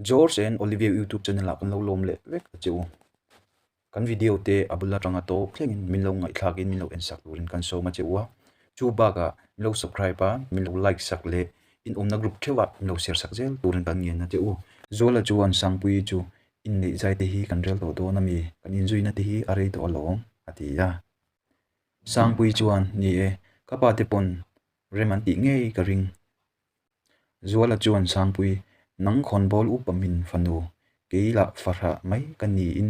George and Olivia YouTube channel ah kan lo lawm leh vek a che u. Kan video te a bul atanga tawp thlengin min lo ngaihthlak in min lo en sak turin kan sawm a che u a. Chu bakah min lo subscribe a, min lo like sak leh in awmna group theuh ah min lo share sak zel turin kan ngen a che u. Zuala chuan Sangpuii chu inneih zai te hi kan rel tawh dawn a mi, kan inzuina te hi a rei tawh alawm a ti a. Sangpuii chuan ni e, ka pa te pawn rem an tih ngei ka ring. Zuala chuan Sangpui, nang khawnbawl upa min fanu, kei lah fahrah mai ka niin,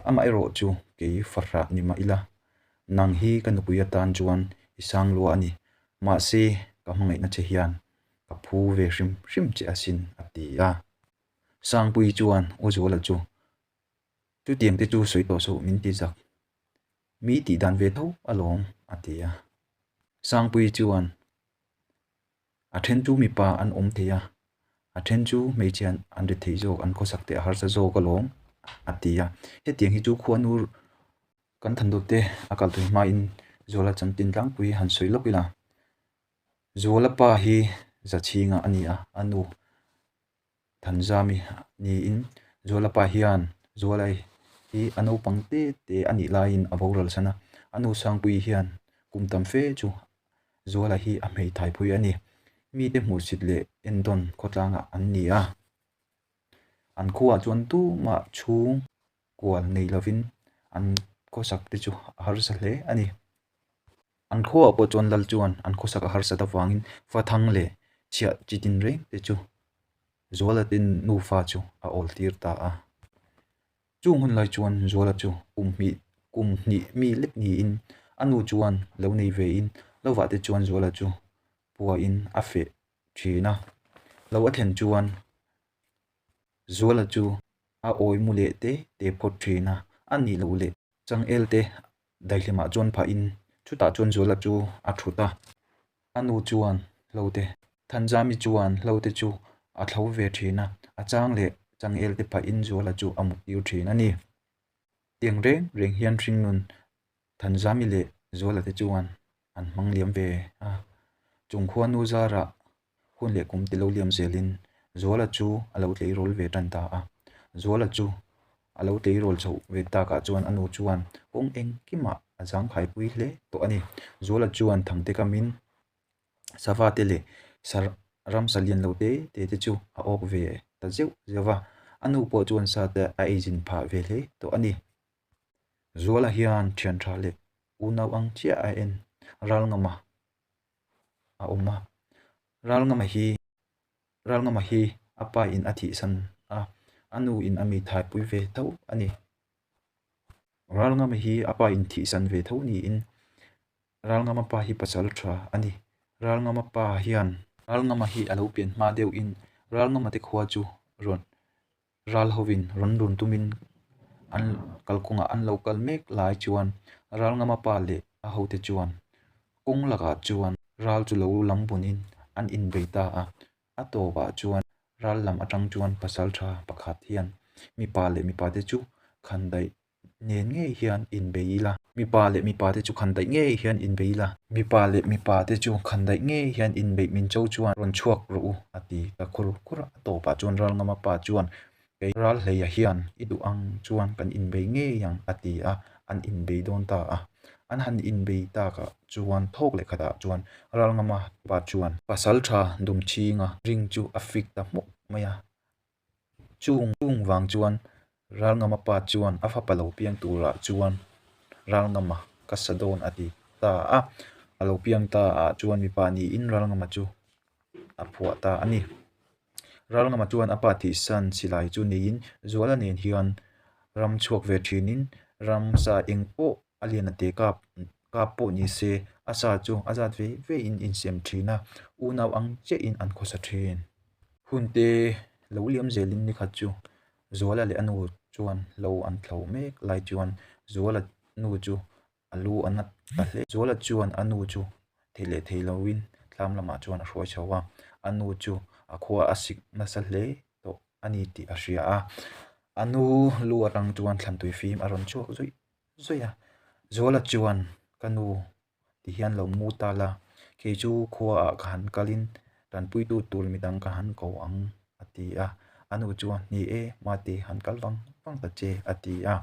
amaherawh chu kei fahrah ni mah ila, nang hi ka nupui atan chuan i sang lua a ni, mahse ka hmangaihna che hian ka phu ve hrim hrim che asin a ti a. Sangpui chuan U Zuala chu, Chutiang te chu sawi tawh suh min ti zak, mi tih dan ve tho alawm a ti a. Sangpui chuan A then chu mipa an awm thei a, a then chu hmeichhe an ri thei zawk, an khawsak te a harsa zawk alawm a ti a. Hetiang hi chu khuanu kan than dawt te a kal tui hmain Zuala chanchin tlangpui han sawi lawk ila. Zuala pa hi Zachhinga a ni a, a nu. Thanzami niin Zuala pa hian Zuala hi a naupang te te a nih laiin a boral san a, a nu Sangpuii hian kum tam fe chu Zuala hi a hmeithai phui a ni. Mite hmuhsit leh endawn khawtlangah an ni a, an khuaah chuan tumah chhung kual nei lovin an khawsak te chu a harsa hle a ni. An khuaah pawh chuan lal chuan an khawsak a harsat avangin Fathang leh chhiah chi tin reng te chu Zuala te nufa chu a awl tir ta a. Chung hun lai chuan Zuala chu kum hnih kum hnih mi lek niin a nu chuan lo nei vein lovah te chuan Zuala chu puain a feh thin a. Lo a thlen chuan Zuala chu a awi mu leh te te phawt thin a, a nih loh leh changel te Daihlimah chuan phahin chutah chuan Zuala chu a thut a, a nu chuan hlote Thanzami chuan hlote chu a thlo ve thin a, a chang leh changel te phahin Zuala chu a muttir thin a ni. Tiang reng reng hian hringnun Thanzami leh Zuala te chuan an hmang liam ve a, chung khuanu zarah Hun leh kum ti lo liam zelin Zuala chu a lo tleirawl ve tan ta a. Zuala chu a lo tleirawl chhoh ve takah chuan a nu chuan kawng engkimah a zangkhaipui hle tawh a ni. Zuala chuan Thangte kamin sava te leh sa ramsa lian lo te te te chu a awk ve ta zeuh zeuh va, a nu pawh chuan sa te a eizin phah ve hle tawh a ni. Zuala hian thian tha leh unau ang chiah a en ral ngam a. a awm a Ralngama hi Ralngama hi a pa in a thihsan a a nu in a mi thaipui ve tho a ni Ralngama hi a pa in thihsan ve tho niin Ralngama pa hi pasal tha a ni Ralngama pa hian Ralngama hi a lo pian hma deuh in Ralngama te khua chu rawn Ral hovin rawn run tumin an kalkawngah an lo kal mek lai chuan Ralngama pa leh a hote chuan kawng lakah chuan ral chu lo lam bunin an inbei ta a. A tawpah chuan ral lam atang chuan pasaltha pakhat hian mipa leh mipate chu khandaih Nen ngei hian inbei ila. Mipa leh mipa te chu khan daih ngei hian inbei ila. Mipa leh mipa te chu khan daih ngei hian inbeih min cho chuan rawn chhuak rawh u, a ti ta khur khur a. A tawpah chuan Ralngama pa chuan, Kei Ralhleia hian i duh ang chuan kan inbei ngei ang, a ti a, an inbei dawn ta a. An han inbei takah chuan thawk leh khatah chuan Ralngama pa chuan Pasaltha Dumchhinga ring chu a fik ta hmawk mai a. Chung chung vang chuan Ralngama pa chuan a fapa lo piang turah chuan Ralngama ka sa dawn a ti ta a, a lo piang ta ah chuan mipa niin Ralngama chu a phuah ta a ni. Ralngama chuan a pa thihsan silai chu neiin Zuala nen hian ram chhuak ve thinin ramsa eng pawh a lian a te kap kap pawh ni se a sa chu a zat ve ve in insem thin a, unau ang chiahin an khawsa thin. Hun te lo liam zelin ni khat chu Zuala leh a nu chuan lo an thlo mek lai chuan Zuala nu chu a lu a nat ta hle. Zuala chuan a nu chu thei leh thei loin thlam lamah chuan a hruai chho a, a nu chu a khua a sik nasa hle tawh a ni tih a hria a, a nu lu atang chuan thlantui fim a rawn chhuak zuih zuih a. Zuala chuan ka nu ti hian lo mu ta la, kei chu khuaah ka han kalin tanpuitu tur midang ka han ko ang a ti a. A nu chuan, Ni e, mate, han kal vang vang ta che, a ti a.